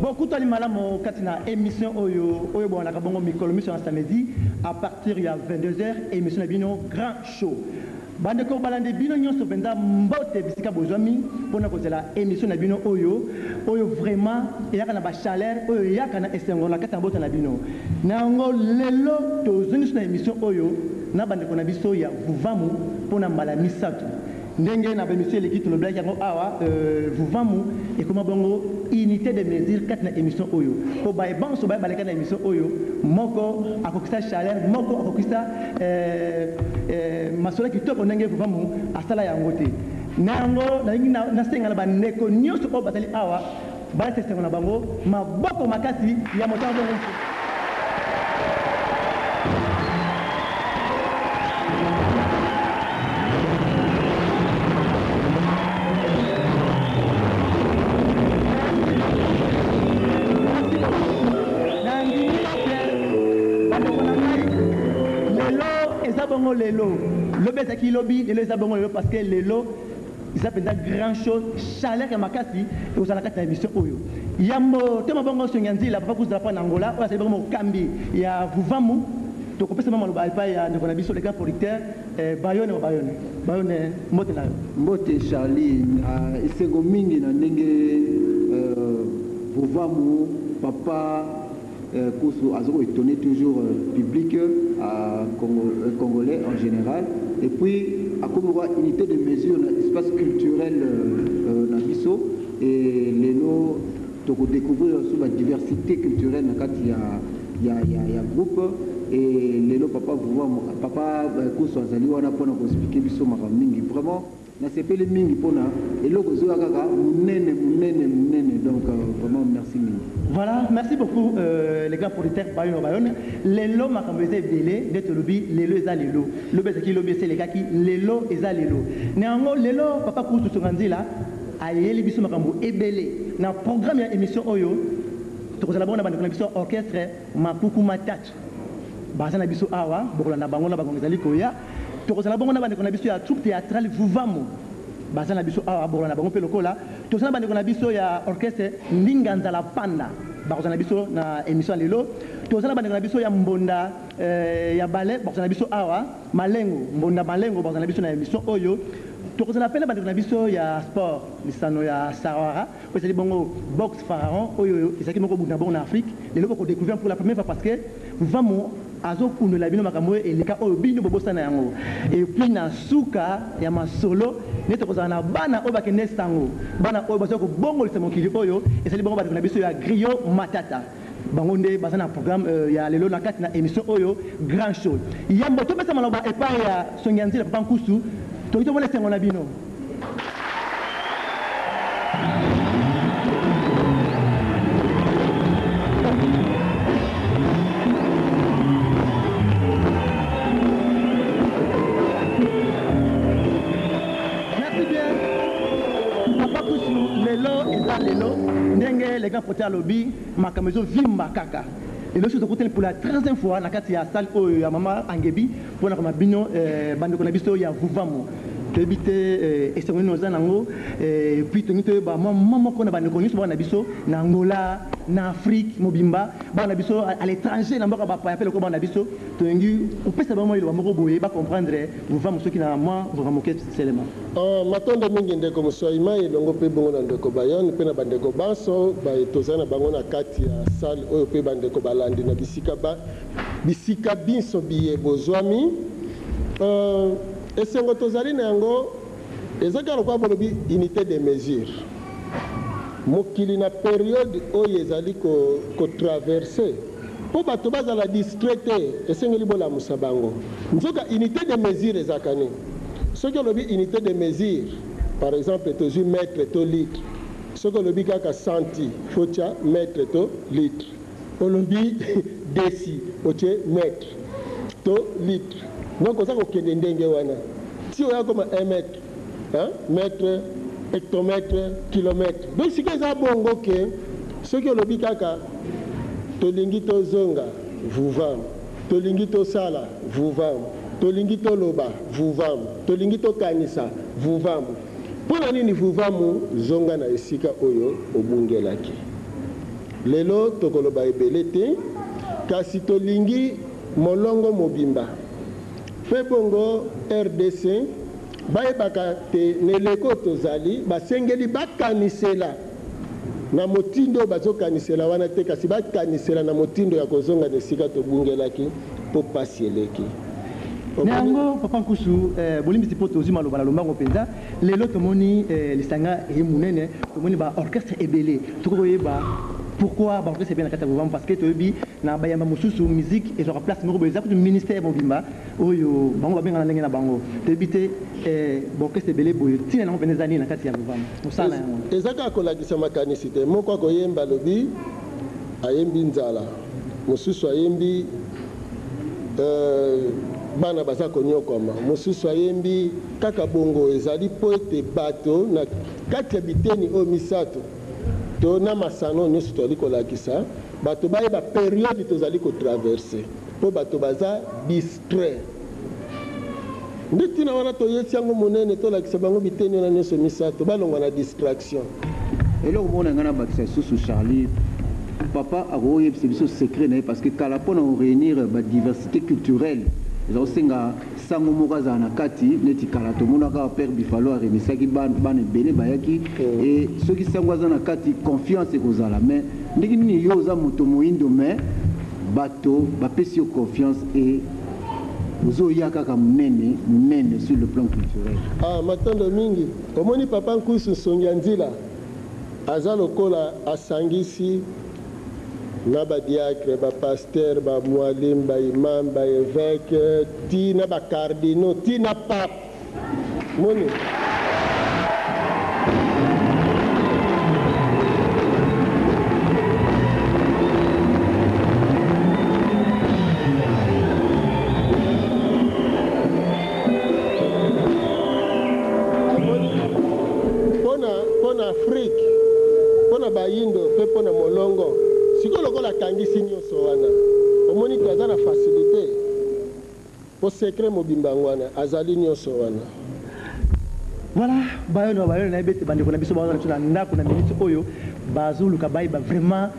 Bokutani malamu kati na emission oyo oyo bolandaka bongo mikolo miso na samedi à partir ya 22h, emission na bino Grand Show. Bandeko balandi bino nyonso mpenza mbote bisika bozwami mpona kozela emission na bino oyo oyo vraiment eyaka na ba chaleur oyo eyaka na esengo na kati ya mbote na bino. Na yango lelo tozongi na emission oyo na bandeko na biso ya Vuvamu mpona mbala misato. Ndenge na ba emission eleki tolobelaki yango awa, Vuvamu ekoma bongo unité de mesure kati na emission oyo. Po baye banso baye baleka na emission oyo, moko akokisa chaleur, moko akokisa masolo kitoko ndenge Vuvamu asala yango te. Na yango nalingi nasenga na bandeko nyonso oyo bazali awa balata esengo na bango maboko makasi ya motango bongo mpe. Nandimi ete bandeko na ngai, lelo eza bongo lelo, lobi ezalaki lobi, lelo eza bongo lelo parce que lelo eza mpenza grand chose, chaleur ya makasi ekozala kati na emission oyo. Yambo to mabongo songi ya nzila papa kuzala pa na Angola oyo azali bongo mokambi ya Vuvamu, tokopesa mwa maloba epai ya ndeko na biso le grand producteur Bayone wa Bayone. Bayone, mbote na yo. Mbote Charlie, esengo mingi na ndenge Vuvamu papa Kusu azo ko etonner toujours public congolais en général et puis akomi kwa unité de mesure na espace culturel na biso et lelo toko découvrir sur ba diversité culturelle na kati ya groupe et lelo papa Vuvamu, papa Kusu azali wana pona ko expliquer biso makambo mingi. Vraiment nasepeli mingi pona eloko ezoya kaka munene munene munene, donc vraiment merci mingi. Voilà, merci beaucoup les grands producteurs Bayone Bayone. Lelo makambo eza ebele nde tolobi lelo eza lelo. Lobi ezalaki lobi eselekaki lelo eza lelo. Na yango lelo papa Kusu Songanzila ayeli biso makambo ebele na programme ya émission oyo. Tokozala bongo na bandeko na biso orchestre Makuku Matatu baza na biso awa, bokolanda bango na bangonga ezali koya. Tokozala bongo na bandeko na biso ya troupe théâtrale Vuvamu baza na biso awa, bokolanda bango mpe lokola. Toza na bandeko na biso ya orchestre Ndinga Nzala Panda bakozala na biso na émission ya lelo. Toza na bandeko na biso ya Mbonda ya ballet bakozala na biso awa, Malengo, Mbonda Malengo bakozala na biso na émission oyo. Tokozala mpe na bandeko na biso ya sport, lisano ya Sahara oyo ezali bongo boxe pharaon oyo ezalaki moko bunda bongo na Afrique. Lelo boko découvrir pour la première fois parce que Vuvamu azokundola bino makambo oyo eleka oyo bino bobosana yango. Et puis na suka ya masolo nde tokozala na bana oyo bakende sango, bana oyo baza kobongolisa mokili oyo ezali bongo bandeko na biso ya Griot Matata. Bango nde baza na programme ya lelo na kati na émission oyo Grand Show. Yambo topesa maloba epai ya Songi ya Nzila papa Nkusu, toki tomona esengo na bino. Merci bien papa Kusu, lelo eza lelo ndenge le grand pote alobi makambo ezovimba kaka. Lelo soki tokutani pour la 13e fois na kati ya salle oyo ya mama Angebi mpona koma bino bandeko na biso ya Vuvamu. Toyebi te esengo nini oza nango, puis tolingi toyeba mwa moko na bandeko nyonso bana na biso na Angola, na Afrique mobimba, bana na biso à l'étranger na mboka bapaya mpe lokola bana na biso tolingi kopesa bango mwa liloba moko boye ba comprendre Vuvamu soki na mwa ngonga moke selema. Matondo mingi ndeko Muswaima elongo mpe bongo na ndeko Bayone mpe na bandeko banso baye toza na bango na kati ya salle oyo mpe bandeko balandi na bisika ba bisika binso biye bozwami. Esengo tozali na yango Eza kaka lokola bolobi unité de mesure. Mokili na periode oyo ezali ko ko traverser, mpo bato bazala distrait te, esengeli bolamusa bango. Nzoka unité de mesure ezalaka nini? Soki olobi unité de mesure, par exemple tozui mètre to litre, soki olobi kaka centi, faut otia mètre to litre. Olobi deci, otie mètre to litre. Donc oza kokende ndenge wana ti oya koma un mètre, hein, mètre, hectomètre, kilomètre. Donc sikoyo eza bongo ke soki olobi kaka tolingi tozonga vuvam, tolingi tosala vuvam, tolingi toloba vuvam, tolingi tokanisa vuvam. Mpo na nini vuvamu? Zonga na esika oyo obungelaki. Lelo tokoloba ebele te, kasi tolingi molongo mobimba mpe bongo rdc bayebaka te n'eleko tozali, basengeli bakanisela na motindo oyo bazokanisela wana te, kasi bakanisela na motindo ya kozonga na esika tobungelaki mpo pasi eleki. Na yango, Papa Nkusu, bolimbisi mpo tozwi maloba na lombango mpenza. Lelo tomoni lisanga eye monene, tomoni ba orchestre ebele. Tokoki koyeba pourquoi ba orchestre ebele na kati ya Vuvamu? Parce que toyebi na bayamba mosusu musique ezwaka place moko boye, eza kutu ministère mobimba oyo bango babengaka na ndenge na bango. Toyebi te ba orchestre ebele boye, ntina na yango mpenza eza nini na kati ya Vuvamu? Mosala na yango. Eza kaka kolakisa makanisi te. Moko akoyemba alobi ayembi nzala, mosusu ayembi bana baza konyokwama, mosusu ayembi kaka bongo. Ezali mpo ete bato na kati ya biteni oyo misato to na masano nyonso tozali kolakisa, bato bayeba periode tozali ko traverser, mpo bato baza distrait. Nde ntina wana toyesi yango monene, tolakisa bango biteni wana nyonso misato, balongwa na distraction. Eloko moko na ngai nabakisa lisusu Charly, papa akoki koyebisa biso secret na ye parce que kala mpo na ko reunir ba diversite culturelle eza kosenga sango moko azala na kati neti kala tomonaka père Bifalo a reunisaki bana ebele bayaki et soki sango aza na kati confiance ekozala mais ndenge nini yo oza moto moindo mais bato bapesi yo confiance et ozo ya kaka munene munene sur le plan culturel. Ah matondo mingi omoni papa nkusu nsongi ya nzila aza lokola asangisi na ba diacre ba pasteur ba mualim ba imam ba eveque ti na ba cardinaux ti na pape moni Mpo na, mpo na Afrique, mpo na bayindo mpe mpo na molongo. Sikoyo lokola akangisi nionso wana, omoni que aza na facilite mpo secret mobimba yango wana, azali nionso wana. Voilà, Bayolo Bayolo nayebi ete bandeko na biso baza na biso na ndako na minute oyo bazoluka bayeba vraiment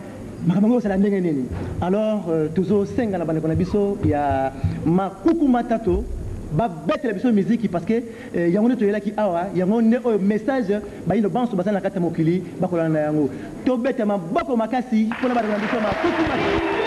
makambo yango ekosala ndenge nini. Alors tozosenga na bandeko na biso ya Makuku Matato babetela biso miziki parce que yango nde toyelaki awa, yango nde oyo message bayindo banso baza na kati ya mokili bakolanda na yango. Tobeta maboko makasi mpona bandeko na biso ya Makuku Matato.